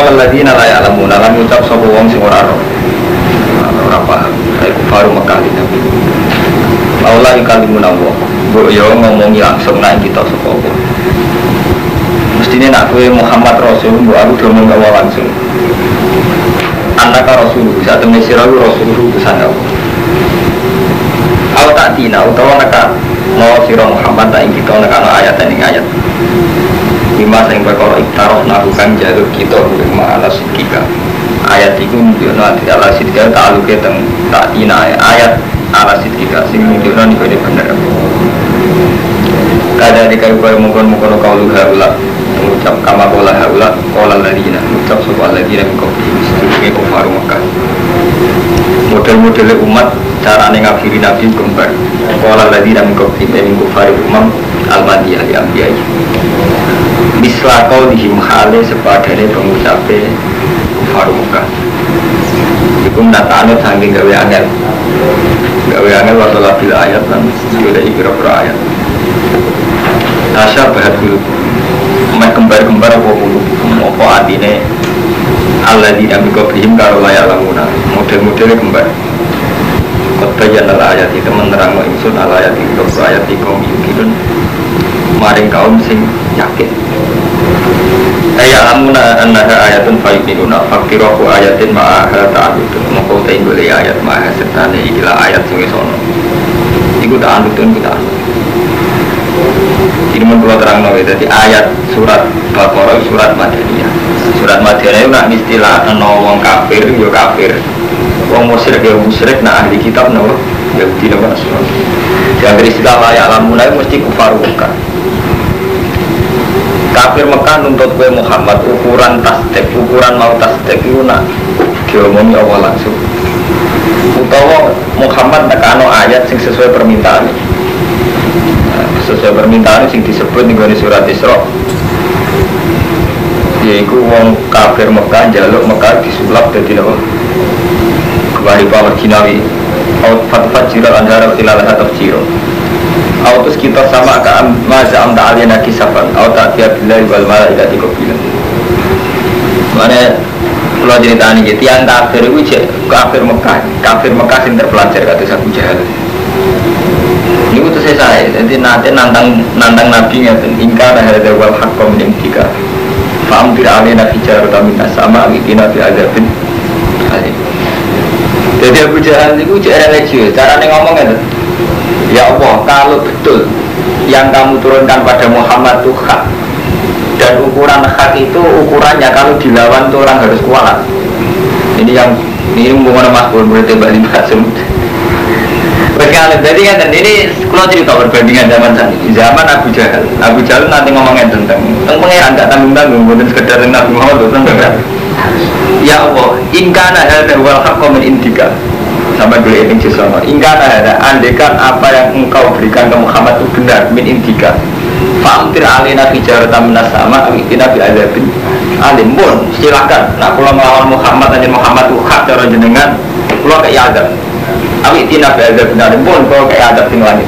qala alladziina la ya'lamuna lan ngucap sapa wong sing ora roh. Ora paham. Iku baru Mekah Nabi. Laula yukallimuna Allah. Mbok yo ngomongi langsung nang kita sapa apa. Mestine nak kowe Muhammad Rasul, mbok aku diomong karo langsung. Annaka Rasul, sak temne sira iku Rasul utusan Allah. Au ta'tina utawa neka no sira Muhammad ta ing kita nekano ayat ing ayat. Lima sing perkara iktaroh narukan jalur kita kuwi ma'ala sidqika. Ayat iku nunjukno ala sidqika ta'aluke teng ta'tina ayat ala sidqika sing nunjukno niku bener. Kada dikayu kaya mungkon-mungkon kaulu haula mengucap kama qala haula qala alladziina ngucap sapa alladziina min qablihim sedurunge kufar Mekah. Model-modele umat carane ngafiri nabi kembar. Qala alladziina min qablihim min kufar umam al-madiyah li anbiya'i. Misla qaulihim hale sepadane pengucape kufar Mekah. Iku menatane saking gawe angel. Gawe angel wa talabil ayat lan goleki pira-pira ayat. Tasya bahat dulu mek kembar-kembar apa kulo apa atine alladzina min qablihim karo la ya'lamuna model-modele kembar. Qad bayyana al-ayati temen nerangno ingsun al-ayati ayat iku yukidun maring kaum sing yakin. Aya'lamuna annaha ayatun fayu'minuna faqirahu ayatin ma'aha ta'alutun moko te golek ayat ma'aha sertane ikilah ayat sing wis ana iku ta'alutun ku ta'alut. Ini mun kula terangno ya, dadi ayat surat Baqarah surat Madaniyah. Surat Madaniyah itu nak istilah ana wong kafir ya kafir. Wong musyrik ya musyrik, nak ahli kitab napa Yahudi napa Nasrani. Yang istilah la ya'lamuna mesti kufar Mekah. Kafir Mekah nuntut kowe Muhammad ukuran tasdik, ukuran mau tasdik iku nak diomongi Allah langsung. Utawa Muhammad nekano ayat sing sesuai permintaan. Sesuai permintaan sing disebut ning gone surat Isra. Yaiku wong kafir Mekah njaluk Mekah disulap dadi napa? Kebari power jinawi. Au fatfajira anhara tilalaha tafjira. Au terus kita sama ka maza am ta'alina kisafan au ta'tiya billahi wal malaikati qabila. Mane kula critani iki tiyang kafir iku jek kafir Mekah sing terpelajar kados Abu Jahal. Niku terus saya, jadi nanti nantang Nabi ngeten, ingkar hadza wal haqqu min indika. Fa'amtir alaina hijaratan minas sama awitina bi azabin alim. Jadi Abu Jahal niku jek religius, carane ngomong ngeten. Ya Allah, kalau betul yang kamu turunkan pada Muhammad itu hak, dan ukuran hak itu ukurannya kalau dilawan tuh orang harus kualat. Ini yang ini hubungan Mas Bur murid Bali Basum. Berkali, jadi kan ini kalau cerita perbandingan zaman saat ini, zaman Abu Jahal. Abu Jahal nanti ngomongin tentang pangeran gak tanggung-tanggung, bukan sekedar Nabi Muhammad tentang pangeran. Ya Allah, ingkana hadza wal haqqu min indika. Sampai dulu ini sesama. Ingkana hadza, andekan apa yang engkau berikan ke Muhammad itu benar min indika. Fa'amtir alaina hijaratan minas sama awitina bi adzabin alim. Pun silakan. Nak kula melawan Muhammad anjen Muhammad itu hak cara jenengan, kula kaya azab. Awi tina biadab benar pun kalau kayak adab di langit.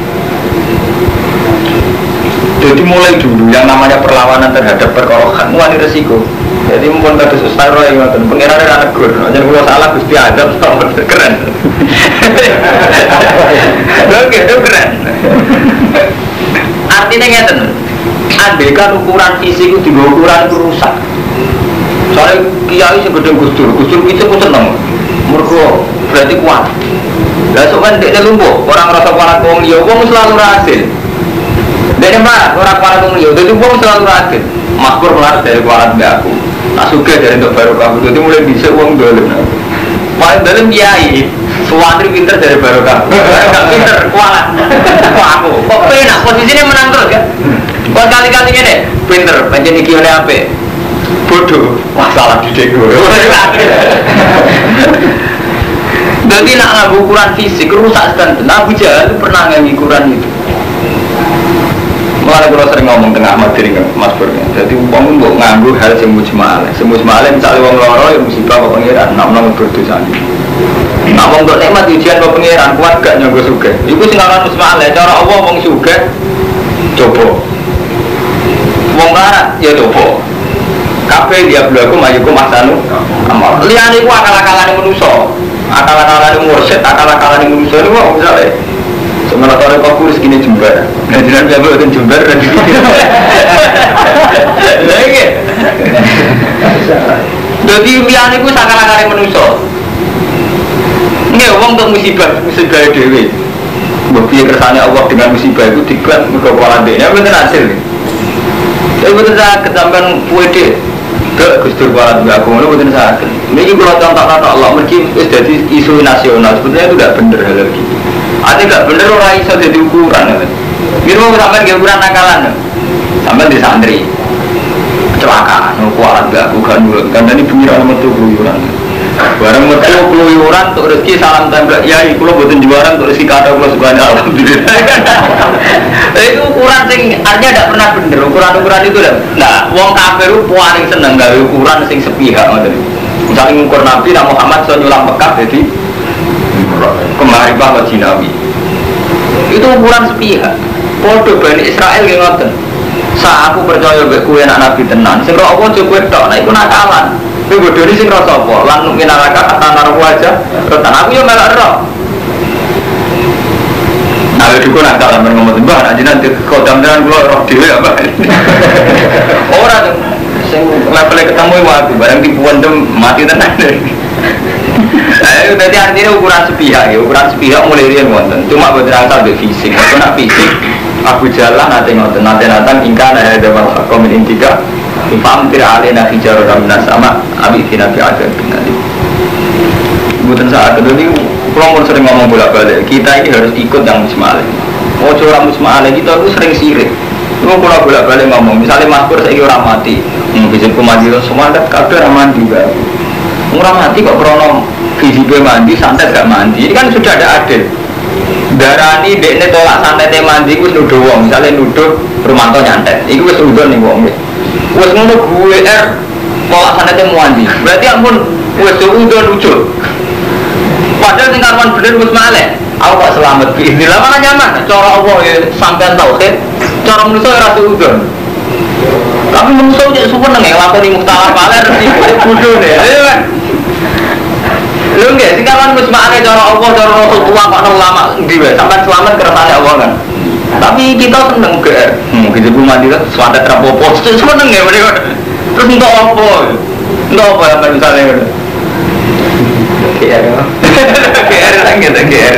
Jadi mulai dulu yang namanya perlawanan terhadap perkara hak wani resiko. Jadi mumpun kados Ustaz Roy ngoten, pangeran ora negur, yen kula salah Gusti azab keren. Oke, itu keren. Artinya ngeten. Andekan ukuran fisik itu digo ukuran itu rusak. Soalnya kiai sing gedhe Gus Dur, Gus Dur itu ku seneng. Mergo berarti kuat. Lah sok kan dekne lumpuh, orang ngrasa kuat wong liya, wong selalu ra adil. Dekne mah ora kuat wong liya, dadi wong selalu ra adil. Makmur melarat dari kuat mbak aku. Tak sugih dari untuk barokah. Dadi mulai dhisik wong dolim. Paling dolim kiai, suwantri pinter dari barokah. Enggak pinter kuat. Kok aku, kok penak posisinya menang terus kan? Kok kali-kali ngene, pinter, pancen iki oleh apik. Bodoh, wah salah didik gue. Jadi nak nganggo ukuran fisik rusak sedanten. Abu Jahal itu pernah nganggo ukuran itu. Mulane kula sering ngomong tengah Ahmad Diri Mas Pur. Jadi wong mbok nganggo hal sing mujmal. Sing mujmal misale wong lara ya musibah kok pangeran, nek nang berdosane. Nek wong tok nikmat ujian kok pangeran kuat gak nyanggo sugih. Iku sing aran mujmal, cara Allah wong sugih coba. Wong larat ya coba. Kabeh dia belaku mayukum ahsanu amal. Liyane iku akal-akalane manusa. Akal-akalane mursyid, akal-akalane manusa niku kok misale sementara kok kurs gini Jember. Nah jenengan piye boten Jember kan iki. Lha iki. Dadi liyane iku akal-akalane manusa. Nggih wong untuk musibah, musibah dhewe. Mbok piye kersane Allah dengan musibah iku dibuat mergo kualan dekne mboten hasil. Tapi mboten saged sampean puwede. Gak Gus Dur kualan mbek aku ngono mboten saged. Niki kula contohno tok Allah mergi wis dadi isu nasional. Sebetulnya itu enggak bener hal gitu. Ate enggak bener ora iso dadi ukuran. Niki mau sampean nggih ukuran nakalan. Sampean di santri. Kecelakaan kualan mbek aku gak nurut. Kandhane bengi ora metu keluyuran. Barang metu keluyuran untuk rezeki salam tempel yai kula mboten juaran untuk rezeki kathah kula sukane alhamdulillah. Itu ukuran sing artinya tidak pernah bener, ukuran-ukuran itu lho. Nah, wong kafir ku paling seneng gawe ukuran sing sepihak ngoten. Misalnya ngukur Nabi nak Muhammad iso nyulam Mekah dadi kemari Pak Jinawi. Itu ukuran sepihak. Padha Bani Israel nggih ngoten. Sa aku percaya mbek kowe nak nabi tenan. Sing ora apa aja kowe tok, nek iku nakalan. Kowe bodoni sing rasa apa? Lan minalaka kata naruh aja. Retan aku yo melok ero. Nah, itu nak dalam ngomong mbah, nak jenengan kodam tenan kula roh dhewe apa. Ora sing level ketemu iku aku bareng tipuan dem mati tenan. Ayo berarti artinya ukuran sepihak ya, ukuran sepihak mulai riyen wonten. Cuma boten asal mbek fisik. Nek nak fisik Abu Jalah nate ngoten, nate natang ingkana ada wal haqqo min indika famtir alaina hijaratan minas sama abi fina fi adzabin alim. Mboten saat itu kula pun sering ngomong bolak-balik, kita ini harus ikut yang mujma'alih. Ojo ora mujma'alih kita itu sering sirik. Iku kula bolak-balik ngomong, misalnya Mas Pur saiki ora mati, fisikku mati terus semua kabeh ora mandi bae. Ora mati kok krono fisike mandi, santet gak mandi. Ini kan sudah ada adil. Darani dekne tolak santete mandi iku wis nuduh wong, misale nuduh Rumanto nyantet. Iku wis nuduh ning wong. Wis ngono GR tolak santete mandi. Berarti ampun wis udah lucu. Padahal sing karuan bener wis maleh. Aku kok selamat bismillah malah nyaman. Cara Allah ya sampean tauhid, cara manusa ora suudon. Tapi manusa cek seneng ya nglakoni mukhtalaf paler mesti bodhone. Ayo kan. Lho nggih, sing karuan wis makne cara Allah, cara Rasulullah kok ulama endi wae sampean selamat kersane Allah kan. Tapi kita seneng GR. Gitu bu mandi kan selamat rapopo. Seneng ya mereka. Terus untuk apa? Untuk apa sampean misalnya ngono? GR. GR lagi gitu GR.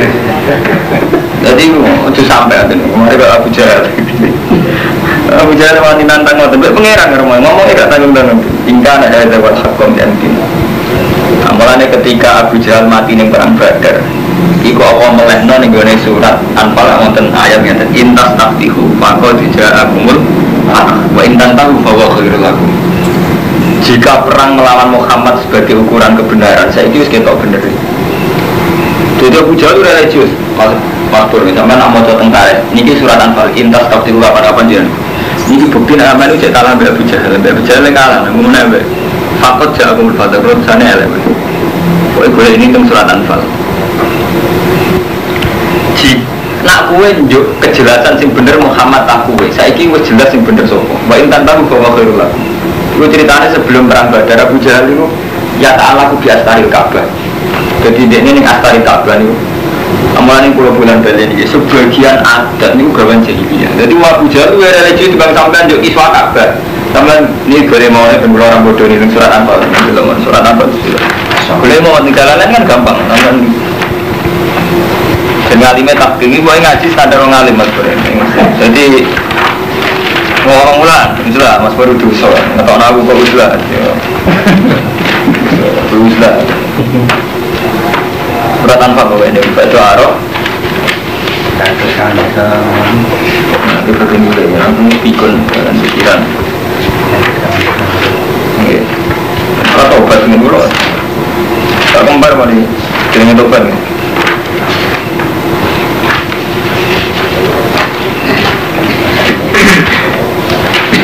Jadi ojo sampai ngoten. Kemarin kok Abu Jahal. Abu Jahal wani nantang ngoten, mbek pangeran karo ngomongnya gak tanggung-tanggung. Ingkana hadza wal haqqu min indina. Mulane ketika Abu Jahal mati ning perang Badar, iku Allah melehno ning gone surat Anfal wonten ayat ngeten, intas taftihu faqad ja'akumul fath wa in tantahu fa huwa khairul lakum. Jika perang melawan Muhammad sebagai ukuran kebenaran, saiki wis ketok bener. Jadi Abu Jahal itu religius, Mas Pur, sampean nak maca teng tarikh. Niki surat Anfal intas taftihu kapan-kapan jenengan. Niki bukti nek sampean cek kalah mbek Abu Jahal, mbek Abu Jahal kalah, ngomongane mbek Fakot ja'akumul fath, urusannya elek. Pokoknya boleh ini tentang surat Anfal. Nak kowe njuk kejelasan sing bener Muhammad tak kowe. Saiki wis jelas sing bener sapa. Wa in tantahu fa huwa khairul lakum. Iku ceritane sebelum perang Badar Abu Jahal iku ya ta'ala ku bi astaril Ka'bah. Dadi dekne ning astaril Ka'bah niku. Amale ning kula bulan balen iki sebagian adat niku gawan jahiliyah. Dadi Abu Jahal luwih religius dibanding sampean njuk kiswah Ka'bah. Sampean ini boleh mau ben kula ora bodoh ning surat Anfal. Surat Anfal. Boleh mau tinggalan kan gampang. Sampean dan ngalime tak tinggi, boleh ngaji standar orang ngalim Mas Bro. Jadi ngomong ulang, jelas Mas Bro dosa. Ngetokno aku kok ulah. Ulah. Surat Anfal kok ini baca arok. Nanti begini ya, aku pikun dan pikiran. Oke. Kalau tobat ini dulu. Tak kembar mari jenenge tobat.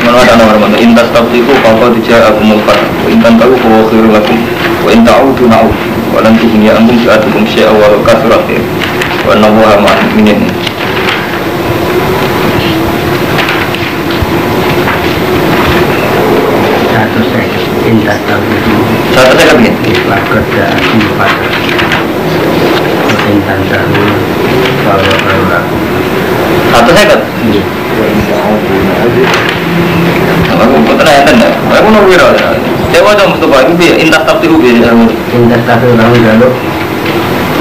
Mana ada nomor mana? Intas taftiku faqad ja'akumul fath wa in tantahu fa huwa khairul lakum wa in ta'udu na'ud wa lan tughni ankum fi'atukum syai'an wa law kasurat wa anna Allaha ma'al mu'minin. Intas tahu. Satu saya begini. Lakoda empat. Intan tahu. Kalau aku. Satu saya kan. Aku pun tak ada. Aku nak wira. Dewa jam Mustafa itu dia intas tahu dia. Intas tahu lalu lalu.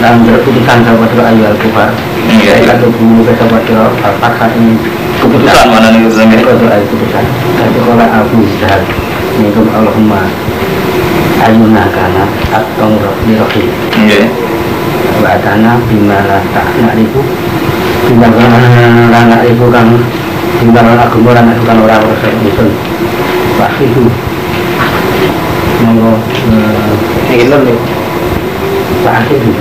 Dan berkeputusan sahabat ayu al-kufar. Iya. Satu bulu sahabat al-fatah ini. Keputusan mana nih keputusan ini? Keputusan. Tapi kalau Abu Jahal, minum Allahumma ayuna kana atong rohi. Iya. Wa atana bima la ta'rifu. Bima la na'rifu kang bima la agama lan kan ora ora ingsun. Wahidu. Monggo iki lho. Wahidu.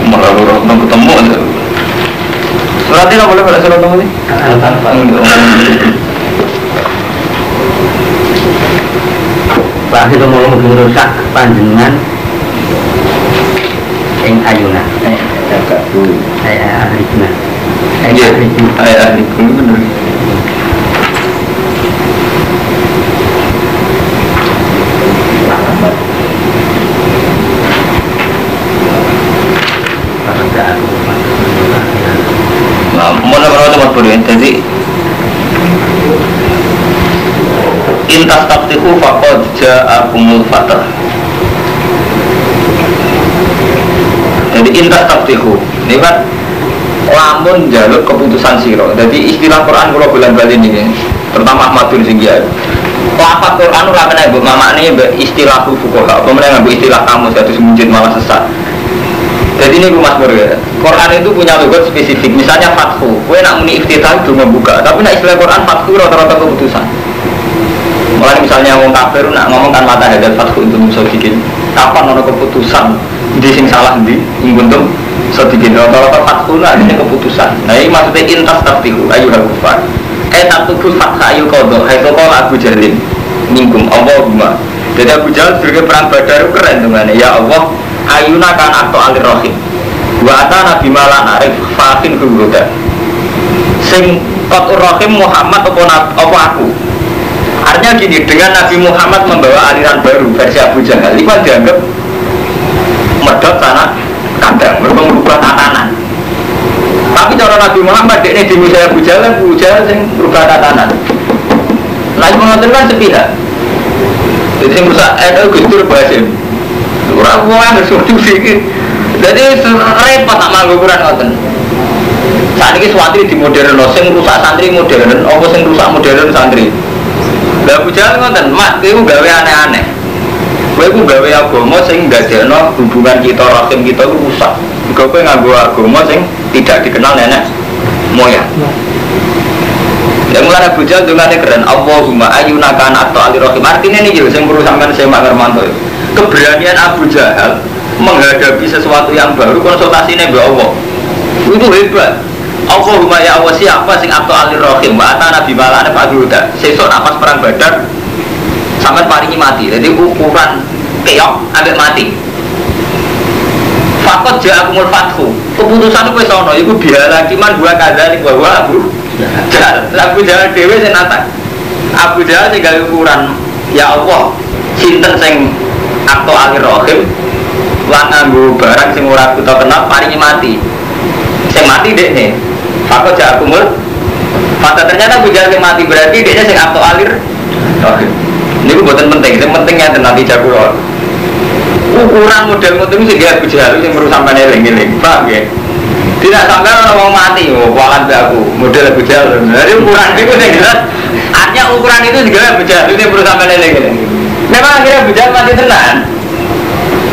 Malah ora ketemu. Suratnya nggak boleh pada surat kamu nih? Pak itu mau merusak panjenengan ing ayuna. Ahli guna. Ahli guna bener. Jadi intas taftihu faqad ja'akumul fatah. Jadi intas taftihu ini kan lamun jalur keputusan siro. Jadi istilah Quran kalau bulan-bali ini terutama Ahmadul Singgian. Lafaz Quran ora kena mbok mamakne mbek istilah fuqaha, apa meneh nganggo istilah kamus dadi semunjit malah sesat. Jadi ini Mas Pur ya. Quran itu punya logat spesifik. Misalnya fathu, kowe nak muni iftitah itu membuka, tapi nak istilah Quran fathu rata-rata keputusan. Mulane misalnya wong kafir nak ngomong kan mata hadal fathu untuk musadikin. Kapan ono keputusan ndi sing salah ndi? Ing kuntum sadikin rata-rata fathu nak ini keputusan. Nah ini maksudnya intas taftihu ayyuhal kufar. Tatubul fatha ayu qadha, haitsu qala Abu Jahlin minkum Allahumma. Jadi Abu Jahal sebagai perang Badar keren teman. Ya Allah, ayuna kan atau alir rohim. Wa atana bima la na'rif fatin huda. Sing qatur rohim Muhammad apa aku. Artinya gini, dengan Nabi Muhammad membawa aliran baru versi Abu Jahal, itu kan dianggap medhot sana kandang, merubah tatanan. Tapi cara Nabi Muhammad dekne dimusuhi Abu Jahal, Abu Jahal sing merubah tatanan. Lah ngoten kan sepihak. Jadi sing rusak NU Gus Dur Basim. Ora wong harus iki. Jadi repot tak manggo ukuran ngoten. Saat ini santri di modern, sing rusak santri modern, apa sing rusak modern santri. Lah Abu Jahal ngoten, Mak, kowe gawe aneh-aneh. Kowe iku gawe agama sing ndadekno hubungan kita rahim kita iku rusak. Mergo kowe nganggo agama sing tidak dikenal nenek moyang. Lah mulane Abu Jahal dongane keren, Allahumma ayyuna kana atau ali rahim. Artinya niki lho sing perlu sampean semak Ngermanto. Keberanian Abu Jahal menghadapi sesuatu yang baru konsultasine mbek Allah. Itu hebat. Allahumma ya Allah, siapa sing atau ali rahim wa atana bimalane Pak Huda. Sesuk nak pas perang Badar sampean paringi mati. Jadi ukuran keok ambek mati. Fakot ja'akumul fathu. Keputusan ku wis ana iku bihala kiman gua kadzalik wa huwa Abu Jahal. Abu Jahal dhewe sing nantang. Abu Jahal sing gawe ukuran ya Allah, sinten sing atau alir rahim lan nganggo barang sing ora kita kenal paringi mati. Sing mati dekne. Fakot ja'akumul fathu. Ternyata Abu Jahal sing mati berarti dekne sing atau alir rahim. Niku mboten penting, sing penting enten nanti jago. Ukuran model ngoten sing Abu Jahal sing perlu sampean eling-eling. Paham nggih? Tidak sampean ana wong mati, oh kualat mbek aku, model Abu Jahal. Jadi ukuran niku sing jelas, artinya ukuran itu digawe Abu Jahal sing perlu sampean eling-eling. Memang akhirnya Abu Jahal mati tenan.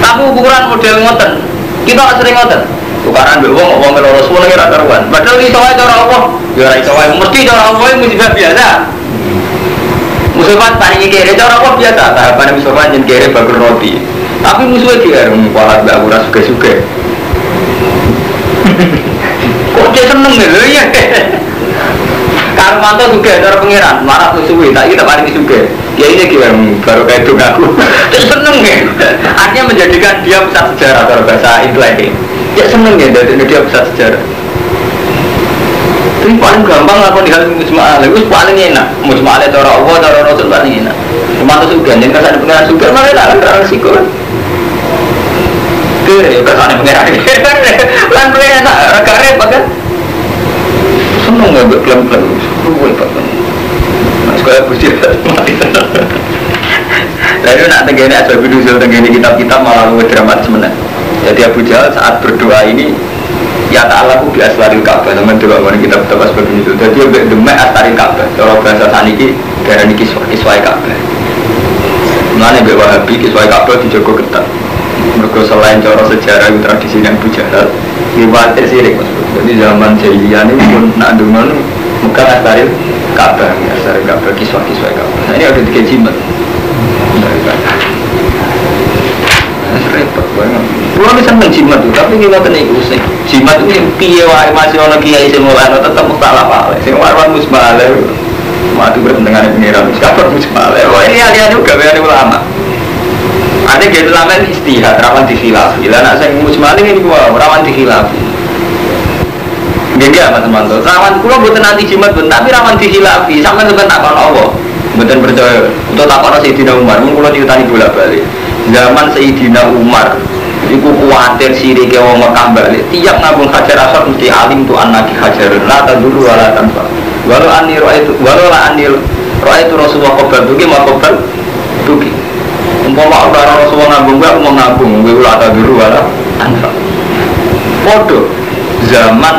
Tapi ukuran model ngoten, kita sering ngoten. Tukaran mbek wong wong loro suwun ora karuan. Padahal iso wae cara Allah, ya ora iso wae, mesti cara Allah musibah biasa. Musuhan paringi kere cara Allah biasa, tahapane musuhan yen kere bakul roti. Tapi musuhnya dia kualat mbak aku rasa suge-suge. Kok dia seneng gitu ya? Karmanto suge, cara pengiran marah musuhnya, tak kita paling suge. Ya ini dia baru kayak dong aku. Dia seneng ya. Artinya menjadikan dia pusat sejarah cara bahasa intelek. Dia seneng ya, dari dia pusat sejarah. Itu paling gampang lakon hal mujma'ah. Itu paling enak. Mujma'ah cara Allah, cara Rasul paling enak. Cuma terus udah jeneng kersane pengeran suka malah lah ora resiko. Kere kersane pengeran. Lan enak, gak repot kan. Seneng gak klaim-klaim. Luwe repot. Mas kaya puji mati tenan. Lalu nak tenggene Abu Nuzul tenggene kitab-kitab malah luwih dramatis meneh. Jadi Abu Jahal saat berdoa ini ya ta'ala ku bi aslaril Ka'bah, sampeyan delok ngene kitab-kitab Asbab Nuzul. Dadi mbek demek aslaril Ka'bah. Cara bahasa saniki darani kiswah-kiswahe Ka'bah. Mulane mbek Wahabi kiswahe Ka'bah dijaga ketat. Mergo selain cara sejarah itu tradisi yang Abu Jahal, diwatir sirik Mas. Jadi zaman jahiliyah ini pun nak ndonga Mekah aslaril Ka'bah, aslaril Ka'bah kiswah-kiswahe Ka'bah. Nah, ini ada tiga jimat. Repot banget. Kulo wis seneng jimat tuh, tapi ki ngoten niku sing jimat itu sing piye wae masih ana kiai sing mulane tetep mustalah wae. Sing warwan musbale. Mati bertengane pengiran wis kabar musbale. Wah ini alih-alih gaweane ulama. Ada ge ulama istihad rawan dikhilafi. Lah nek sing musbale niku rawan dikhilafi. Nggih nggih Mas Manto. Rawan kula mboten anti jimat ben, tapi rawan dikhilafi. Sampeyan sampeyan takon Allah. Mboten percaya. Utawa takon Sayyidina Umar, mun kula critani bolak-balik. Zaman Sayyidina Umar iku kuwatir sirike wong Mekah balik. Tiap ngambung Hajar Aswad mesti alim tu annaki hajarun la tadurru wa la tanfa. Walau anni ra'aitu walau la anni ra'aitu Rasulullah qabal tuki ma qabal tuki. Umpama ora Rasulullah ngambung aku mau ngambung kowe la tadurru wa la tanfa. Padha zaman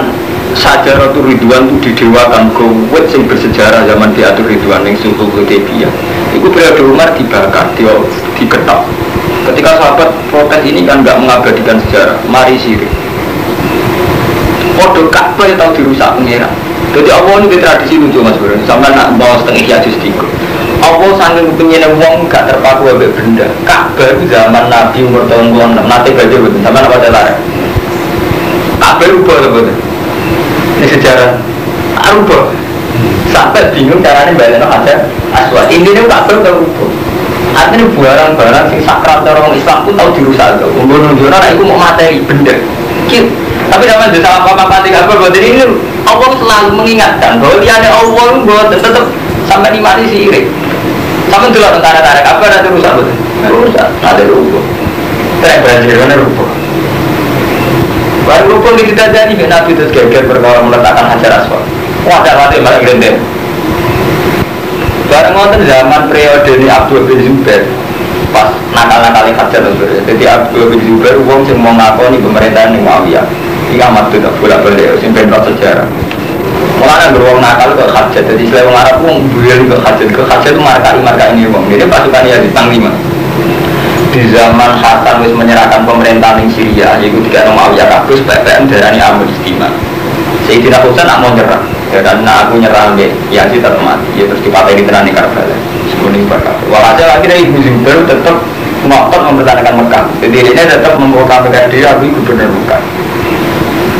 Sajaratul Ridwan itu didewakan gowet sing bersejarah zaman diatur Ridwan ning Sulhul Hudaybiyah. Iku periode Umar dibakar, diketok. Ketika sahabat protes ini kan nggak mengabadikan sejarah, mari sirik. Podo Ka'bah tau dirusak pengira. Jadi Allah ini tradisi lucu Mas Bro. Sampai nak bawa setengah Ihya juz 3. Allah saking kepingine wong gak terpaku ambek benda. Ka'bah itu zaman Nabi umur tahun 6, nate baca mboten, sampean apa tarik. Ka'bah rubah to mboten. Ini sejarah rubah. Sampai bingung caranya baleno Hajar Aswad. Ini Ka'bah tau rubah. Artinya barang-barang sing sakral cara wong Islam pun tau dirusak to. Nggo nunjukno nek iku mau materi benda. Tapi zaman desa apa-apa tiga buat ini Allah selalu mengingatkan bahwa liyane Allah itu mboten tetep sampai nikmati sirik. Sampai delok tentara-tentara Ka'bah nanti rusak mboten. Rusak, nanti rubah. Trek banjir kan rubah. Baru rubah iki didadani mek Nabi terus geger perkara meletakkan Hajar Aswad. Wah, dak mati malah grendel. Bareng ngoten zaman periode ini Abdul bin Zubair pas nakal-nakali Hajar Aswad. Jadi Abdul bin Zubair wong sing mau ngakoni pemerintahan ning Muawiyah. Iki amat tuh bolak-balik sing ben sejarah. Mulane anggere wong nakal kok Hajar. Jadi selain wong Arab wong buyel kok Hajar. Kok Hajar itu markai-markai ini wong. Jadi pasukan Yazid panglima. Di zaman Hasan wis menyerahkan pemerintahan ning Syria, yaiku dikene Muawiyah kabeh PPM darani Amr Istima. Sayyidina Husain nak mau nyerah. Ya karena aku nyerah ambek Yazid tetep mati. Ya terus dipateni tenan ning Karbala. Semono iku. Walhasil akhirnya Ibnu Zubair tetep ngotot mempertahankan Mekah. Jadi ini tetap memproklamirkan diri aku gubernur Mekah.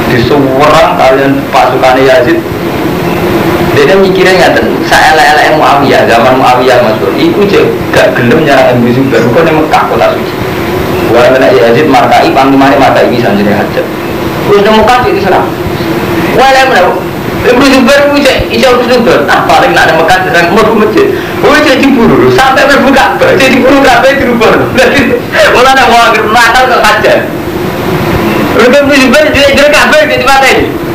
Disuwerang kalian pasukan Yazid. Dia mikirnya ngaten, saelek-eleke Muawiyah, zaman Muawiyah Mas Bro, iku gak gelem nyerang Ibnu Zubair, kok ning Mekah kota suci. Bareng nek Yazid markai panglimane markai pisan jenenge Hajjaj. Wis nang Mekah diserang. Wah, lha Ibnu Zubair ku iso Zubair. Ah paling nek nang Mekah diserang mlebu masjid. Wis cek diburu sampai mlebu Ka'bah, cek diburu kabeh dirubah. Mulane wong nakal kok Hajjaj. Ibnu Zubair jero Ka'bah dipateni.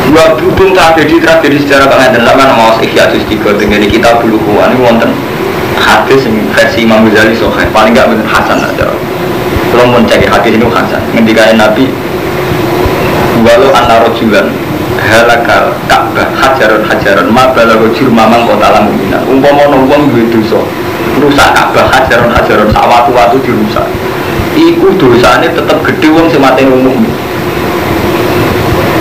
Dua berhubung tragedi-tragedi sejarah kang enten sampean mau Ihya juz 3 tengene kitab Bulughul ini wonten hadis sing versi Imam Ghazali sahih paling enggak bener hasan aja. Kalau mau cek hadis itu hasan. Ngendikane Nabi walau anna rajulan halakal Ka'bah hajarun hajarun ma balagha jurma man qatala mu'mina. Umpama ono wong duwe dosa, rusak Ka'bah hajarun hajarun sak watu-watu dirusak. Iku dosane tetep gedhe wong sing mateni wong mukmin.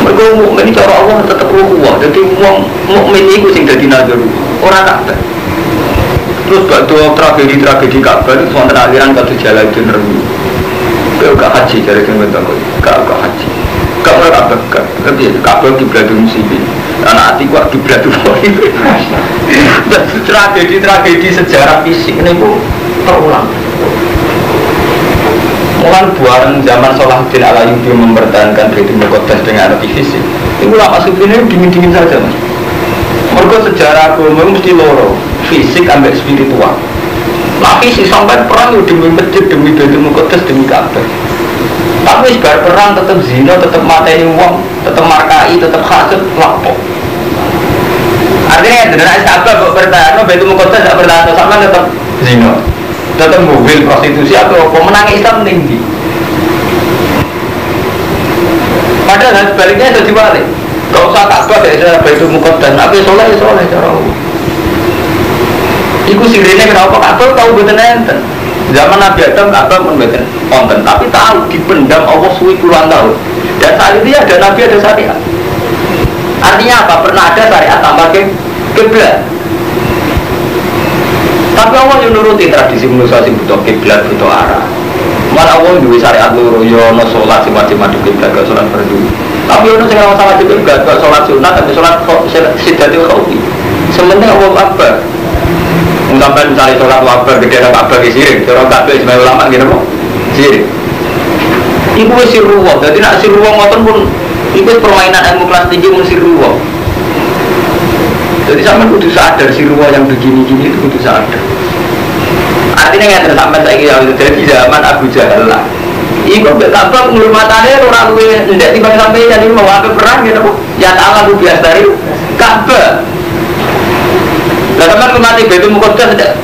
Mergo mukmin cara Allah tetep ruh. Dadi wong mukmin iku sing dadi nazar ora Ka'bah. Terus bakdo tragedi-tragedi Ka'bah itu wonten aliran kados Jalaluddin Rumi. Kowe gak haji jare sing wedok kok. Gak haji. Gak ora Ka'bah gak. Tapi Ka'bah kiblatul muslimin. Ana ati kok kiblatul muslimin. Tragedi-tragedi sejarah fisik niku terulang. Mulai buaran zaman Salahuddin Al-Ayyubi mempertahankan Baitul Muqaddas dengan artifisi. Itu ulama sufi ini dingin-dingin saja, Mas. Mergo sejarah agama mesti loro, fisik ambek spiritual. Lah fisik sampai perang yo demi masjid, demi Baitul Muqaddas, demi Ka'bah. Tapi wis bar perang tetep zina, tetep mateni wong, tetep markai, tetep hasud, lapo. Artinya nek Ka'bah kok pertahanno Baitul Muqaddas gak pertahanno sampean tetep zina. Tetep mobil prostitusi atau apa menang Islam tinggi. Padahal sebaliknya itu dibalik. Gak usah Ka'bah gak usah Baitul Muqaddas, tapi soleh soleh cara Allah. Iku sirine kenapa Ka'bah tahu mboten enten. Zaman Nabi Adam Ka'bah pun mboten wonten, tapi tahu dipendam Allah suwi puluhan tahun. Dan saat itu ada Nabi ada syariat. Artinya apa? Pernah ada syariat tanpa kiblat. Tapi Allah yang nuruti tradisi manusia sing butuh kiblat, butuh arah. Malah Allah duwe syariat loro, ya ono salat sing wajib madhep kiblat, gak salat fardu. Tapi ono sing ora wajib kiblat, gak salat sunat, tapi salat sidatil khaufi. Sementing Allah akbar. Wong sampean misale salat akbar gede ora Ka'bah ki sirik, cara Ka'bah ijma ulama ngene apa? Sirik. Iku wis sirruwah. Dadi nek sirruwah ngoten pun iku permainan ilmu kelas tinggi mun sirruwah. Jadi sampean kudu sadar sirruwah yang begini-gini itu kudu sadar. Artinya nggak sampai saiki ya jadi zaman Abu Jahal lah. Iku mbek Ka'bah ngurmatane ora luwe ndek timbang sampeyan iki mau ape perang gitu kok. Ya ta'ala ku biasa dari Ka'bah. Lah sampean ngurmati Baitul Muqaddas ndak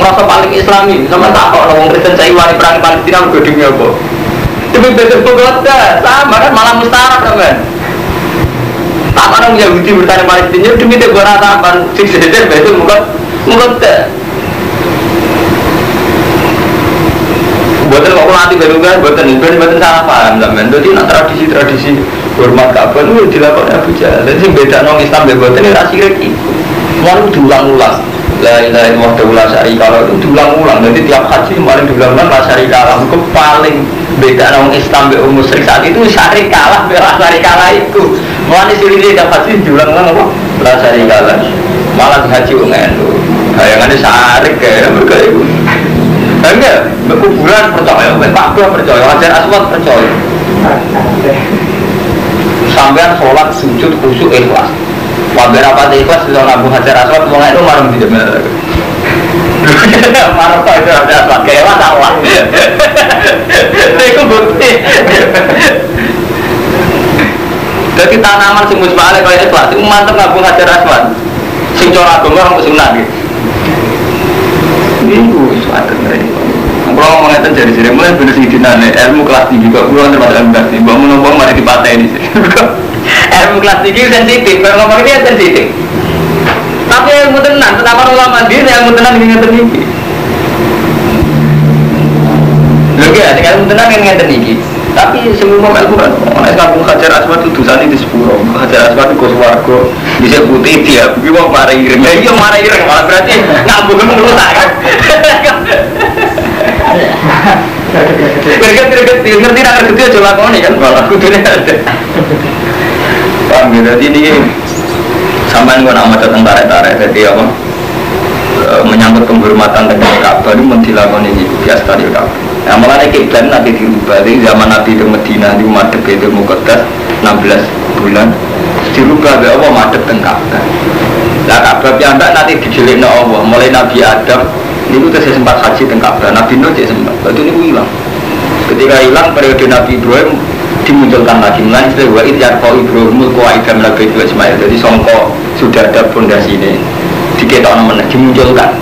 ngrasa paling islami. Sampean tak kok wong Kristen saiki wani perang Palestina mergo demi apa? Demi Baitul Muqaddas sama kan malah mustarab sampean. Tak orang Yahudi bertanya Palestina demi tebora tapan sing sejejer Baitul Muqaddas. Buatan kok nanti baru kan, buatan salah paham sampean. Dadi nek tradisi-tradisi hormat Ka'bah itu dilakukan Abu Jahal. Dadi sing beda nang Islam mbek buatan ora sirik iku. Mau diulang-ulang. La ilaha illallah la syarika lahu itu diulang-ulang. Dadi tiap haji paling diulang-ulang la syarika lahu. Iku paling beda nang Islam mbek musyrik saat itu syarika lah mbek la syarika lah iku. Mulane sirine tiap haji diulang-ulang apa? La syarika lahu. Malah haji wong endo. Bayangane sarik kae mergo iku. Enggak, kuburan percaya, Ka'bah percaya, Hajar Aswad percaya. Sampean sholat sujud khusyuk ikhlas. Wabe rapat ikhlas bisa ngambung Hajar Aswad, wong itu marem di jaman. Marem kok itu Hajar Aswad, kayak Allah. Iku bukti. Dadi tanaman sing wis balik kaya ikhlas, iku mantep ngambung Hajar Aswad. Sing cara agama ora sunah iki. Iku suatu ngene. Kalau ngomong ngeten jari-jari mulai bener sing dinane ilmu kelas tinggi kok kula termasuk ilmu kelas tinggi. Mbok menapa mari dipateni. Ilmu kelas tinggi sensitif, kalau ngomong ini sensitif. Tapi ilmu tenan, tetap ulama diri ilmu tenan ngeten iki. Lho ki nek ilmu tenan ngeten iki. Tapi semua ilmu kan nek kampung Hajar Aswad itu dosane di sepuro. Hajar Aswad iku swarga, dhisik putih dia, iki wong mari ireng. Lah iya mari ireng malah berarti ngambung ngrusak kan. Ngerti ngerti ra ngerti aja lakoni kan malah kudune ada. Paham ya, dadi ini sampean kok nak maca teng tarik-tarik dadi apa menyangkut penghormatan tentang Ka'bah itu mun dilakoni iki biasa tadi Ka'bah. Nah, malah kiblat nanti dirubah. Jadi zaman Nabi di Medina di madhep Baitul Muqaddas 16 bulan dirubah mbek apa madhep teng Ka'bah. Lah Ka'bah piyambak nanti didelikno Allah mulai Nabi Adam niku tesih sempat haji teng Ka'bah, Nabi Nuh cek sempat. Waktu niku hilang. Ketika hilang periode Nabi Ibrahim dimunculkan lagi. Mulane istilah wa id yarfa Ibrahimul qawaida min al-bait wa Ismail. Jadi songko sudah ada pondasine diketokno meneh dimunculkan.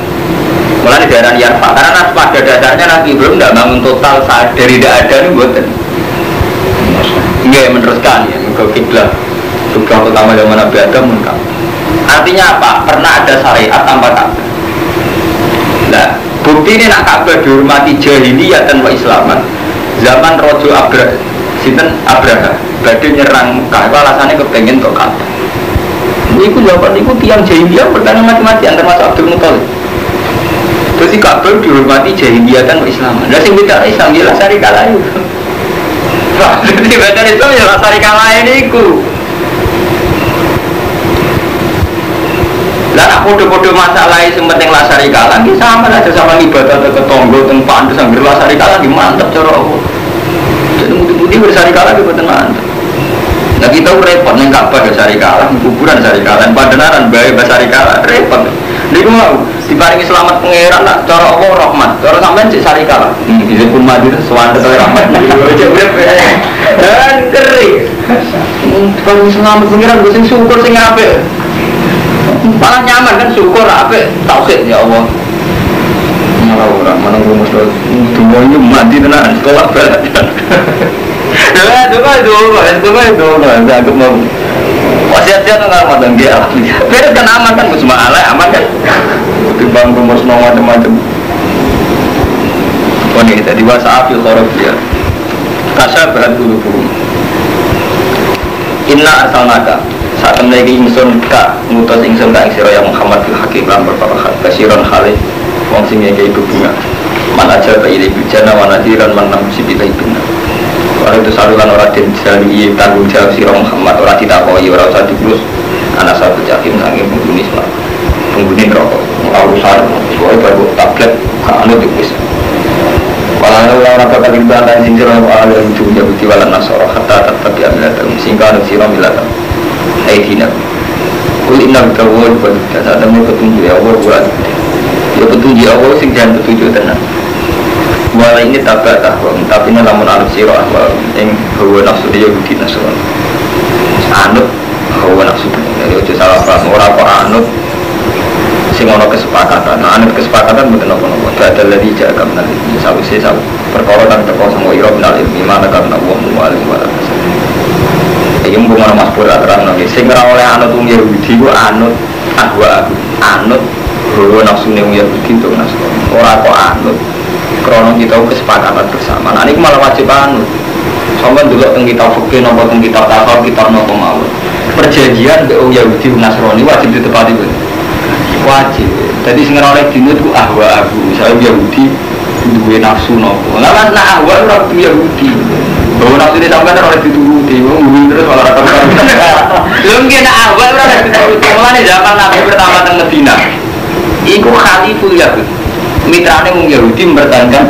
Mulane diarani yarfa karena pada dasarnya Nabi Ibrahim tidak bangun total saat dari tidak ada niku mboten. Nggih meneruskan ya ke kiblat. Kiblat utama zaman Nabi Adam mun. Artinya apa? Pernah ada syariat tanpa Ka'bah. Nah, bukti ini nak Ka'bah dihormati jahiliyah dan Islaman. Zaman Raja Abraha, sinten Abraha, badhe nyerang Mekah, itu alasannya kepengen tok Ka'bah. Niku jawaban niku tiyang jahiliyah pertanyaan mati-matian termasuk Abdul Muthalib. Terus Ka'bah dihormati jahiliyah dan Islaman. Lah sing beda Islam ya lasari kalah iku. Jadi beda Islam ya lasari kalah niku. Lah nek padha-padha masalahe sing penting lasari kalah ki sama aja sama ibadah ke tangga teng pandes anggere lasari kalah ki mantep cara Allah. Jadi putih-putih bersari kalah ki mboten mantep. Nah kita repot ning Ka'bah ya sari kalah, kuburan sari kalah, padenaran bae sari kalah, repot. Niku mau diparingi selamat pangeran nak cara Allah rahmat, cara sampean cek sari kalah. Bisa pun mati suwande to rahmat. Cek urip. Dan keri. Diparingi selamat pangeran gue sing syukur sing apik. Malah nyaman kan syukur apik tauhid ya Allah. Malah ora meneng rumus to dungo mati tenan sekolah balik. Lah itu, aku mau. Wasiat-wasiat nggak mau dong dia. Beres kan aman kan, cuma alay aman kan. Timbang rumus mau macam-macam. Oh nih, tadi wasa afil khorof dia. Tasya berat bulu-bulu. Inna arsalnaka. Saat memiliki ingsun ka ngutus ingsun ka ing sira ya Muhammad bil haqiq lan perkara hak basiron khali wong sing ngekeki bebunga. Man aja ka ile bijana wa nadiran man nam sibita ibna. Ora itu saluran ora den jali tanggung jawab sira Muhammad ora ditakoki ora usah diurus ana satu jakim saking penghuni swarga. Penghuni neraka ora urusan pokoke baru tablet gak anut wis. Walau ora bakal dibantah sing sira ala wujuh Yahudi wal Nasara hatta tetapi amilatan sehingga anut sira milatan. Aidina. Kul inna tawwal wa tasadamu petunjuk ya Allah wa ya petunjuk Allah sing jan petunjuk tenan. Wala ini tabak tahwa, tapi ini lamun anut sira ahwa ing hawa nafsu Yahudi Nasrani. Anut hawa nafsu. Jadi ojo salah paham, ora kok anut sing ana kesepakatan. Nah, anut kesepakatan mboten napa-napa. Badal ladzi ja'a minal ilmi sawise saw perkara kang teko sanga ira minal ilmi mana kana wa mu'alim wa la. Iki mung ana Mas Pur terang nggih. Sing ora oleh anut wong Yahudi ku anut ahwa, anut hawa nafsune wong Yahudi utawa Nasrani. Ora kok anut krono kita kesepakatan bersama. Nah ini malah wajib anut. Sampeyan delok teng kitab fikih napa teng kitab tasawuf kitab napa mawon. Perjanjian mbek wong Yahudi Nasrani wajib ditepati kuwi. Wajib. Dadi sing ora oleh dinut ku ahwa aku. Misale Yahudi duwe nafsu napa. Lah kan nek ahwa ora kudu Yahudi. Bahwa nafsu ini sampeyan ora oleh dituruti, wong terus malah ora karuan. Lho nggih nek ahwa ora oleh dituruti. Mulane zaman Nabi pertama teng Madinah. Iku khaliful Yahudi. Mitrane wong Yahudi mempertahankan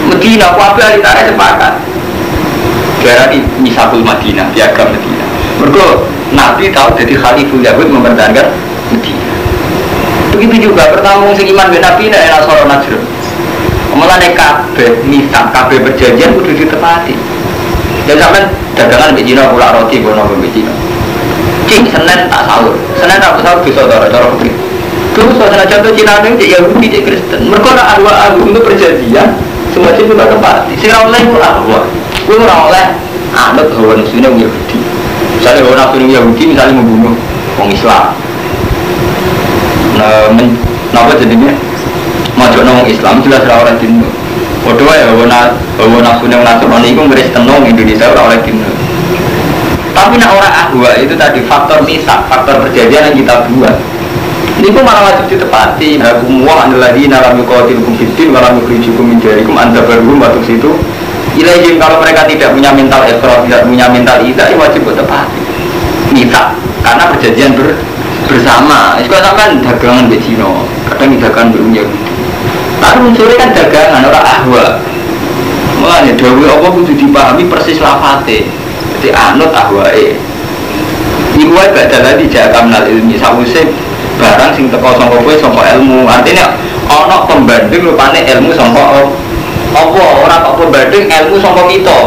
Medina, kabeh alitare sepakat. Diarani Misakul Madinah, piagam Medina. Mergo Nabi tahu jadi khaliful Yahudi mempertahankan Medina. Begitu juga pertama wong sing iman mbek Nabi nek Nasara Najran. Mulane kabeh misak, kabeh perjanjian kudu ditepati. Ya sampean dagangan mbek Cina kula roti kono mbek Cina. Cing Senin tak sahur. Senin tak sahur dosa cara fikih. Terus senajan contoh Cina ini cek Yahudi, cek Kristen. Mereka ora ahwa untuk perjanjian, semua itu tidak tepati. Sing ora oleh iku ahwa. Kuwi ora oleh anut hawa nafsune wong Yahudi. Misalnya hawa nafsune Yahudi misalnya membunuh wong Islam. Nah, napa jenenge? Majokno wong Islam jelas ora oleh dinut. Padha wae hawa nafsune wong Nasrani iku ngristenno wong Indonesia ora oleh dinut. Tapi nek ora ahwa itu tadi faktor misak, faktor perjanjian yang kita buat. Ini pun malah wajib ditepati. Hakum wa annaladzina lam yuqatilukum fiddin wa lam yukhrijukum min diyarikum an tabarruhum wa tuqsitu ilaihim. Kalau mereka tidak punya mental ikhlas, tidak punya mental ida, ya wajib ditepati. Minta karena perjanjian bersama. Itu kan dagangan mbek Cina, kadang dagangan mbek Yahudi. Tapi unsurnya kan dagangan ora ahwa. Mulane dawuh apa kudu dipahami persis lafate. Jadi anut ahwae. Iku wae badal dijak minal ilmi sawise barang sing teko saka kowe saka ilmu. Artinya ana pembanding rupane ilmu saka apa, ora kok pembanding ilmu saka kita.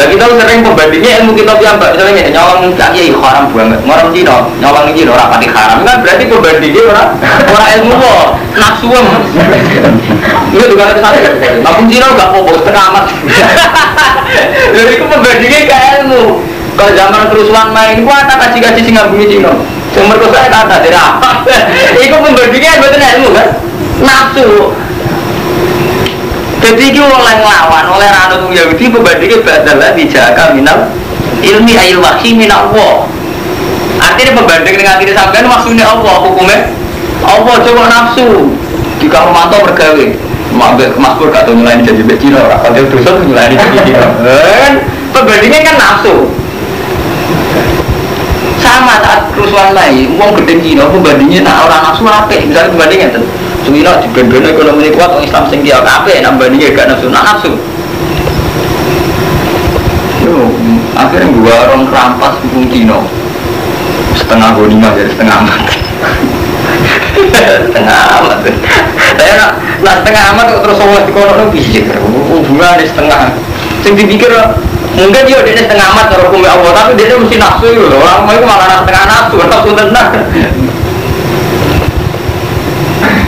Lah kita sering pembandingnya ilmu kita piyambak. Misalnya ngene nyolong kiai haram banget. Ngorong Cina, nyolong Cina ora pati haram. Kan berarti pembandingnya ora ilmu kok, nafsu. Iya juga ada satu. Namun Cina gak apa-apa setengah amat. Lha iku pembandingnya ke ilmu. Kalau zaman kerusuhan main, gua ada kaji-kaji sing ngambungi Cina. Sing merkosa kata dari apa? Iku pembandingnya mboten ilmu kan? Nafsu. Jadi iki oleh nglawan, oleh ra anut wong Yahudi pembandingnya badal dijaka minal ilmi ayil wahyi minallah. Artinya pembanding dengan atine sampean maksudnya Allah, hukumnya Allah coba nafsu. Jika Romanto mergawe, mak Mas Pur gak tau nyulayani janji mbek Cina ora, padahal dosa nyulayani janji Cina. Kan pembandingnya kan nafsu. Sama saat kerusuhan lain, wong gedeng Cina pembandingnya nak orang nafsu apik, misalnya pembandingnya ngeten. Cina diben-ben ekonomi kuat wong Islam sing kiya apik nak bandingnya gak nafsu, nak nafsu. Yo, akhirnya gua orang rampas wong Cina. Setengah gonimah jadi setengah amat. Setengah amat. Saya nak setengah amat kok terus Allah dikono piye? Hubungane setengah. Sing dipikir mungkin dia setengah amat cara hukum Allah, tapi dia mesti nafsu itu loh. Orang mau itu malah setengah nafsu, nafsu tenang.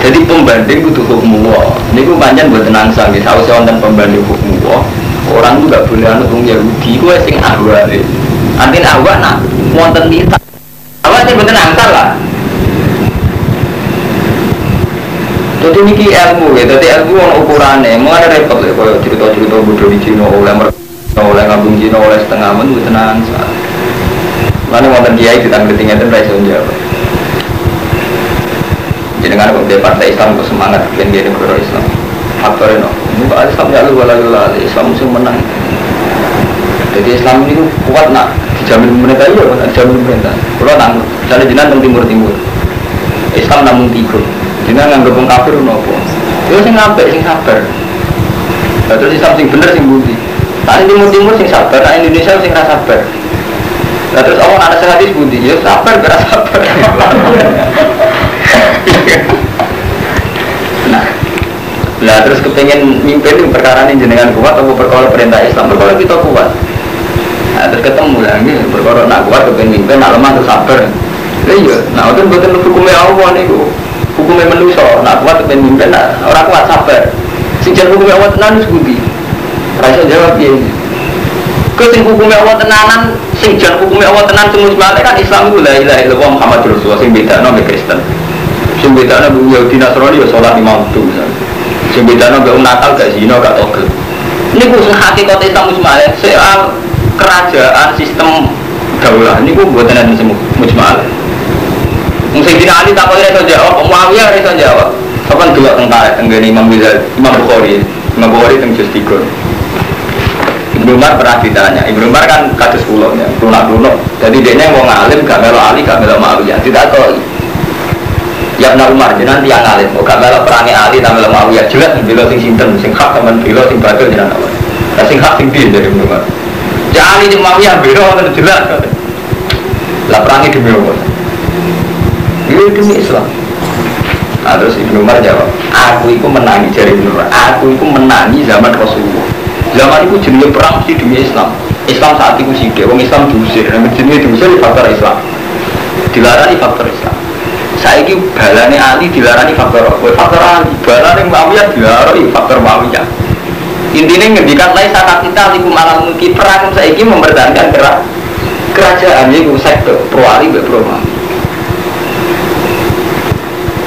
Jadi pembanding kudu hukum Allah. Niku pancen mboten angsal nggih, sawise wonten pembanding hukum Allah, orang itu gak boleh anut wong Yahudi, kuwi sing ahwa. Artine ahwa nak wonten kita. Ahwa sing mboten angsal lah. Jadi niki ilmu ya, jadi ilmu ono ukurane, mulane repot lho koyo cerita-cerita bodho di Cina oleh oleh ngambung Cina oleh setengah men mboten angsal. Mulane wonten kiai ditangleti ngeten ra iso njawab. Jenengan kok partai Islam kok semangat ben negara Islam. Faktore no. Muga Islam ya lu wala wala Islam sing menang. Jadi Islam ini kuat nak dijamin pemerintah iya, nak dijamin pemerintah. Kulo nang misalnya jenengan teng timur-timur. Islam namung tiga. Jenengan nganggep wong kafir nopo? Ya sing apik sing sabar. Lah terus Islam sing bener sing budi. Lah timur-timur sing sabar, lah Indonesia sing ra sabar. Lah terus Allah ana sing hadis budi, ya sabar ora sabar. Nah, lah terus kepengen mimpin itu perkara ini jenengan kuat atau perkara perintah Islam, perkara kita kuat. Nah, terus ketemu lah, ini perkara nak kuat kepengen mimpin, nak lemah terus sabar. Lah iya, nah itu mboten hukumnya Allah niku. Hukumnya manusa, nak kuat kepengen mimpin, nak ora kuat sabar. Sing jan hukumnya Allah tenan wis budi. Ra iso jawab piye. Ke sing hukumnya Allah tenanan, sing jan hukumnya Allah tenan sing mujmale kan Islam iku la ilaha illallah Muhammadur Rasulullah sing bedakno mek Kristen. Sing bedakno Yahudi Nasrani ya salat lima waktu misalnya. Sing bedakno mbek wong nakal gak zina gak togel. Niku sing hakikat Islam mujmale soal kerajaan sistem daulah niku mboten enten sing mujmale. Wong Sayyidina Ali takoki iso jawab, Muawiyah iso jawab. Kapan delok teng tarikh tenggene Imam Ghazali, Imam Bukhari, Imam Bukhari teng juz 3. Ibnu Umar pernah ditanya, Ibnu Umar kan kados kula ya, lunak-lunak. Jadi dekne wong alim gak melok Ali, gak melok Muawiyah, ditakoki. Ya Ibnu Umar jenengan tiyang alim, kok gak melok perange Ali ta melok Muawiyah, jelas bela sing sinten, sing hak sampean bela sing batil jenengan apa. Lah sing hak sing piye dari Ibnu Umar? Ya Ali jeung Muawiyah bela ngoten jelas. Lah perange demi apa? Ini demi Islam. Nah, terus Ibnu Umar jawab, aku iku menangi jare Ibnu Umar, aku iku menangi zaman Rasulullah. Zaman itu jenenge perang mesti demi Islam. Islam saat itu sithik, wong Islam diusir. Nek jenenge diusir faktor Islam. Dilarani faktor Islam. Saiki balane Ali dilarani faktor apa? Faktor Ali. Balane Muawiyah dilarani faktor Muawiyah. Intine ngendikan lae sakat kita liku malam mungkin perang saiki mempertahankan kerajaan iku sektor pro Ali mbek pro Muawiyah.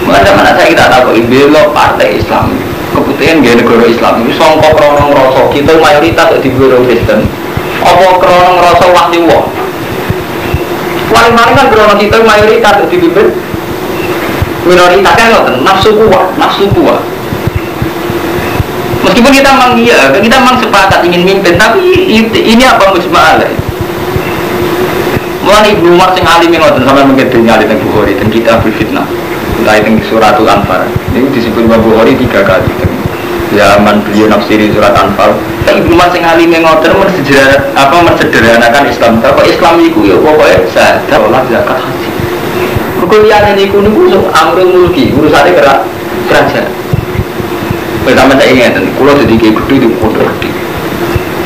Mana saya kita tahu belo partai Islam. Keputihan gaya negara Islam itu songkok krono ngerasa kita mayoritas di biro Kristen apa krono ngerasa wahyu wah paling-paling kan krono kita mayoritas di biro minoritas kan ngoten nafsu kuat meskipun kita memang iya kita memang sepakat ingin mimpin tapi ini apa mujmalah mulai Ibnu Umar sing alim ngoten sampai mungkin ningali teng Bukhari teng Kitabul Fitnah entah teng Suratul Anfal ini disebut Imam Bukhari 3 kali zaman beliau nafsiri surat Anfal. Tapi Ibnu Umar sing alime ngoten mensederhanakan Islam. Tapi Islam iku ya pokoke zakat, sholat, zakat, haji. Mergo liyane niku niku amrul mulki, urusane kerajaan. Pertama saya ingin, kula dadi kiai gedhe di pondok gedhe.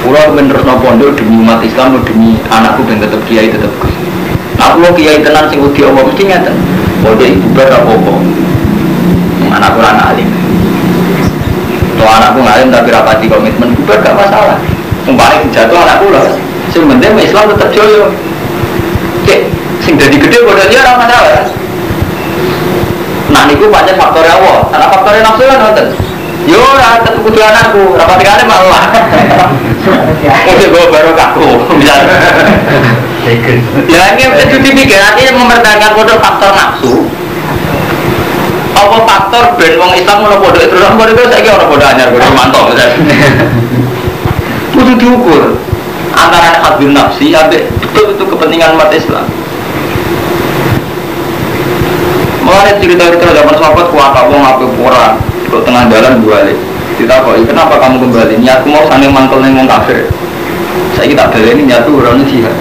Kula ben terusno pondok demi umat Islam, demi anakku ben tetep kiai tetep Gus. Aku kula kiai tenan sing wedi Allah mesti ngeten. Pondok ibu bar apa-apa. Anakku ora alim. Tuh anakku ngalim tapi rapati komitmen bubar gak masalah. Umpamane dijatuh anakku lho. Sing penting Islam tetep joyo. Cek sing dadi gede padha dia ora masalah. Nah niku pancen faktore Allah. Ana faktore nafsu kan wonten. Yo ora tetep kudu anakku, rapati kale malah. Oke bawa barokahku misalnya. Ya ini itu dipikir artinya mempertahankan kode faktor nafsu. Apa faktor ben wong Islam ngono pondok terus pondok terus saiki ora pondok anyar pondok mantap misalnya. Kudu diukur antara hadil nafsi ambek betul itu kepentingan umat Islam. Mulane cerita-cerita zaman sahabat kuat wong ape ora kok tengah jalan balik. Ditakoki, "Kenapa kamu kembali?" Niatku mau sange mangkel ning wong kafir. Saiki tak baleni niatku ora ono jihad.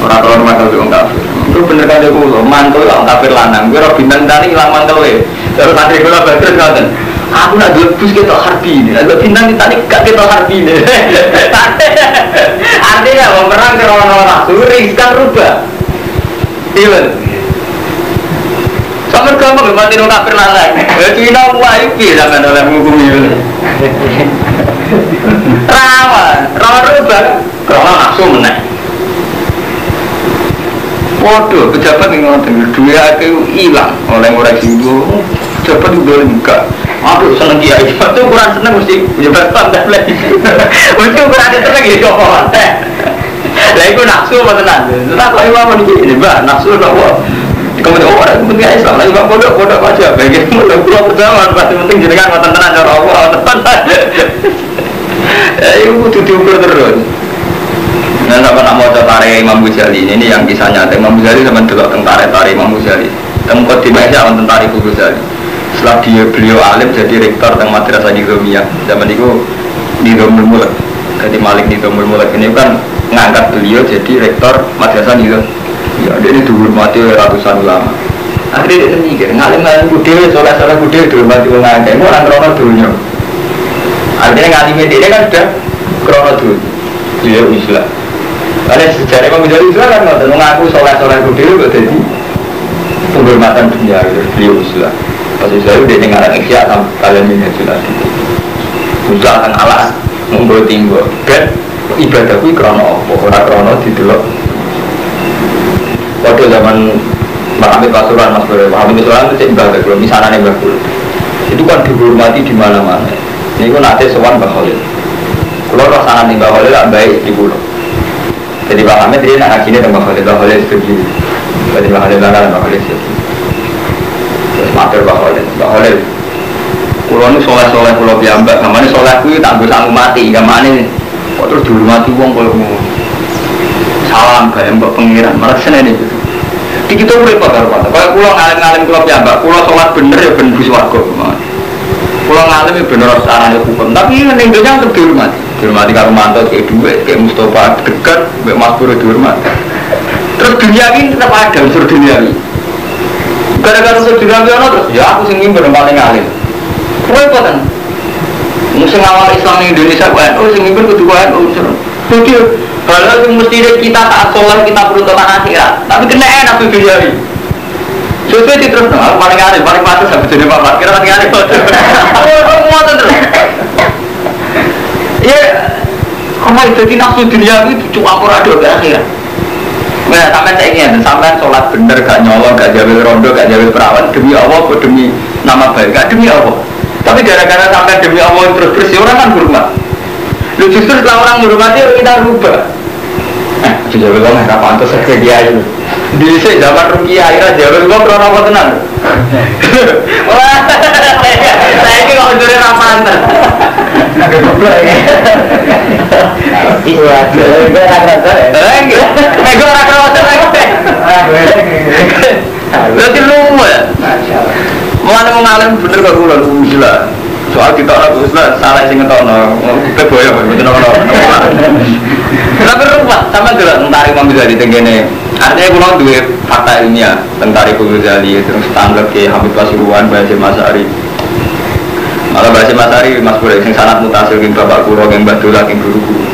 Ora krono mangkel wong kafir. Itu bener kan aku lho, mangkel wong kafir lanang. Kowe ora bintang tani ilang mangkele. Terus santri kula terus ngoten. Aku nak duwe bus ketok harbi ini. Lah bintang tani gak ketok harbi ini. Artinya wong perang krono nafsu riskan rubah. Iya. Sampai gampang lho mati wong kafir lanang. Lah Cina wae piye sampean oleh ngukumi. Rawan, rawan rubah krono nafsu meneh. Waduh, pejabat yang ngoten, duwe akeh ilang oleh ngoreksi ibu. Pejabat itu boleh enggak. Aku seneng kiai, itu ukuran seneng mesti pejabat pandai lagi. Mesti ukuran seneng ya kok. Lah iku nafsu apa tenan? Lah kok imam niki ini, Mbak, nafsu napa? Kemudian orang penting Islam, lagi Pak pondok-pondok aja, bagi kula pertama, pasti penting jenengan ngoten tenan cara Allah, tenan. Ya iku kudu diukur terus. Nah, sama nak mau tarik Imam Ghazali ini yang kisah nyata Imam Ghazali sama delok teng tarik Imam Ghazali. Teng Qadimah ya wonten tarik Ghazali. Setelah dia beliau alim jadi rektor teng Madrasah Nizamiyah. Zaman itu Nizamul Mulk. Jadi Malik Nizamul Mulk ini kan ngangkat beliau jadi rektor Madrasah Nizamiyah. Ya, dia ini dihormati oleh ratusan ulama. Akhirnya dia mikir, ngalim-ngalim budhe, soleh-soleh budhe dihormati wong akeh. Iku ora krono dunya. Artinya ngalime dia kan sudah krono dunya. Beliau Islam. Karena sejarah Imam Ghazali Islam kan ngoten, ngaku soleh-soleh budhe kok dadi penghormatan dunia gitu. Beliau Islam. Pas Islam dia ngarang Ihya kalian Minhajul Abidin. Islam teng alas munggo tinggo. Ben ibadah kuwi krono apa? Ora krono didelok. Waktu zaman Mbak Hamid Pasuruan, Mas Bro, Mbak Hamid Pasuruan itu cek Mbah Kula, misanane Mbah Kula. Itu kan dihormati di mana-mana. Niku nate sowan Mbah Khalil. Kula rasane Mbah Khalil lak baik istri kula. Jadi Mbah Hamid dia nak ngajine teng Mbah Khalil, Mbah Khalil setuju. Berarti Mbah Khalil lanang Mbah Khalil setuju. Terus matur Mbah Khalil, Mbah Khalil. Kula nu soleh-soleh kula piyambak, gamane soleh kuwi tak nggo sanggup mati, gamane kok terus dihormati wong koyo ngono. Salam bae mbok pengiran, malah senene itu. Di kita urip karo Pak. Kaya kula ngalim-ngalim kula piyambak, kula salat bener ya ben bus warga. Kula ngalim ya bener carane hukum, tapi ning donya tetep dihormati. Dihormati karo mantu kayak dhuwit, kayak Mustofa dekat, mbek Mas Puro dihormati. Terus dunia ini tetap ada unsur duniawi. Gara-gara unsur duniawi ono terus ya aku sing mimpin paling alim. Kowe poten. Sing awal Islam ning Indonesia kok NU sing mimpin kudu NU unsur. Jadi kalau yang mesti kita tak soleh, kita peruntukan akhirat. Tapi kena enak tuh duniawi. Sesuai di terus, aku paling aneh, paling pantas sampai jadi bapak. Kira paling aneh. Aku mau terus. Ya, kamu jadi nafsu duniawi itu cuma aku rada ke akhirat. Nah, sampai saya ingin, sampai sholat bener, gak nyolong, gak jawil rondo, gak jawil perawan demi Allah, demi nama baik, gak demi Allah. Tapi gara-gara sampai demi Allah terus bersih orang kan hormat. Lu justru setelah orang menghormati kita rubah. Jawab wong ora pantes ke kiai. Dhisik zaman rukiah ira jawab wong ora apa tenan. Wah, saiki kok njure ora pantes. Goblok iki. Iya, ora kerasa. Nek ora kerasa lagi. Berarti luwe. Masyaallah. Mulane wong alim bener kok kula gila. Soal kita orang uslah salah sing ngetokno, keboyo mboten ono. Tapi ruwet sama delok tentang Imam Ghazali teng kene. Artinya kula duwe fakta ilmiah tentang Imam Ghazali terus standar ke Habib Pasuruan, Mbah Masari. Malah Mbah Masari Mas Pur sing sanad mutasil ing bapak kula ing Mbah Dola ing guruku.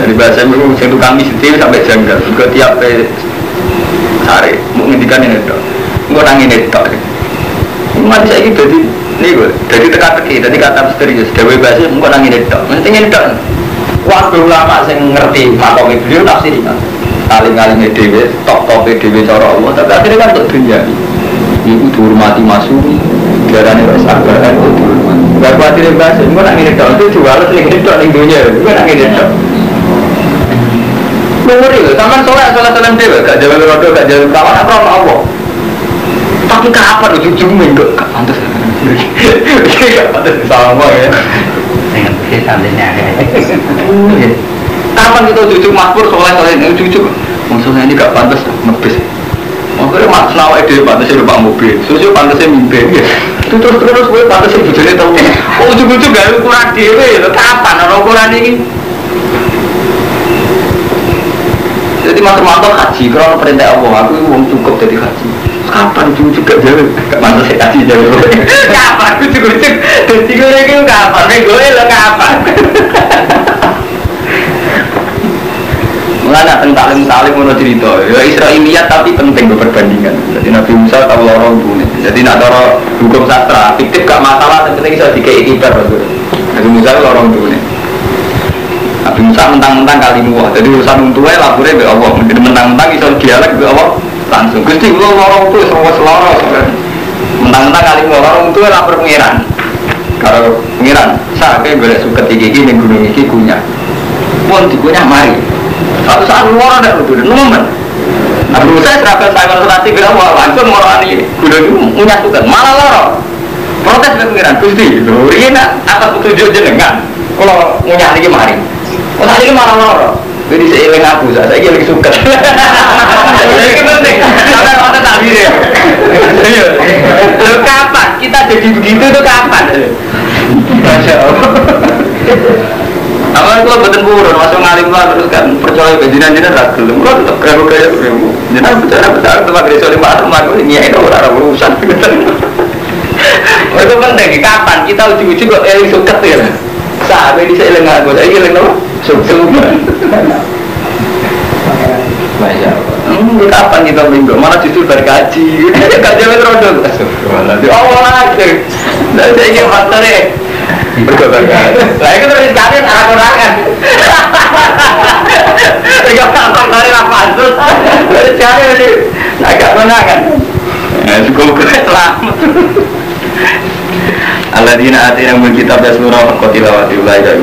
Di bahasa niku sing tukang misi sampai janggal. Juga tiap sare mau ngendikan ini tok. Engko nang ngene tok. Mati saiki dadi niku, dadi teka-teki, dadi kata misterius. Dewe bahasa engko nang ngene tok. Mesti ngene tok. Kabeh ulama sing ngerti makome beliau tafsir kan. Alim-alime dhewe, top-tope dhewe cara Allah, tapi akhirnya kan untuk dunia. Iku dihormati Masumi, diarani wis akbar kan dihormati. Gak kuwatir bahasa, engko nang ngene tok, itu diwales ning ngene tok ning dunya, engko nang ngene tok. Ngeri lho, sampean soleh-soleh dhewe, gak jawab rodo, gak jawab kawan, apa Allah. Tapi kapan ujung-ujung minggu gak pantas. Gak pantas sama ya. Dengan santrinya. Kapan kita ujung-ujung makmur soleh-soleh ini ujung-ujung. Maksudnya ini gak pantas ngebis. Oh, Akhirnya mas nawak dhewe pantese numpak mobil, susu pantese mimpi. Terus kowe pantese bojone tau. Ujug-ujug gawe ukuran dhewe lho, kapan ana ukuran iki? Jadi Mas Romanto haji karena perintah Allah, aku wong cukup jadi haji. Kapan ujug-ujug gak gawe? Gak pantes haji jawe. Kapan ujug-ujug dadi ngene iki kapan? Nek goe lho kapan? Mulane teng taklim-taklim ono cerita, ya Israiliyat tapi penting perbandingan. Jadi Nabi Musa tau loro untune. Jadi nek cara hukum sastra, fiktif gak masalah, sing penting iso dikei itibar. Nabi Musa loro untune. Nabi Musa mentang-mentang kalimu. Jadi urusan untune lapure mbek Allah. Mentang-mentang iso dialek mbek Allah langsung. Gusti kula loro untu wis loro. Mentang-mentang kalimu loro untune lapor pangeran. Karo pangeran, sake golek suket iki ning gunung iki kunyah. Pun dikunyah mari. Satu saat luar ada udah nemen. Nabi Musa serabel saya konsultasi ke Allah langsung ngorani gunung itu punya suket malah loro. Protes ke pengiran Gusti, lho ini atas petunjuk jenengan. Kalau ngunyah niki mari. Oh saiki malah loro. Jadi seiling aku, saya eling suket. Iki penting. Sampai protes tak bire. Iya. Lho kapan kita jadi begitu itu kapan? Masya Allah. Awal kalau betul purun, masuk ngalim lah terus kan percaya bejinan-jinan ra gelem. Kulo tetep gaya-gaya kuwi. Jenengan percaya tempat gereja lima rumah kuwi nyai ora urusan. Itu penting, kapan kita ujug-ujug kok eling suket ya. Sabe dhisik eling aku, saiki eling nopo? Suket. Masya Allah. Kapan kita minggu? Malah justru berkaji. Kaji wis rondo. Astagfirullahaladzim. Allah lagi. Lah saiki faktore. Berbagai. Lah itu terus sekali arah-arahan. Tiga faktor dari apa terus? Terus sekali ini agak menangan. Cukup selamat. Alladzina atainahumul kitab yasmuna haqqa tilawati ulaika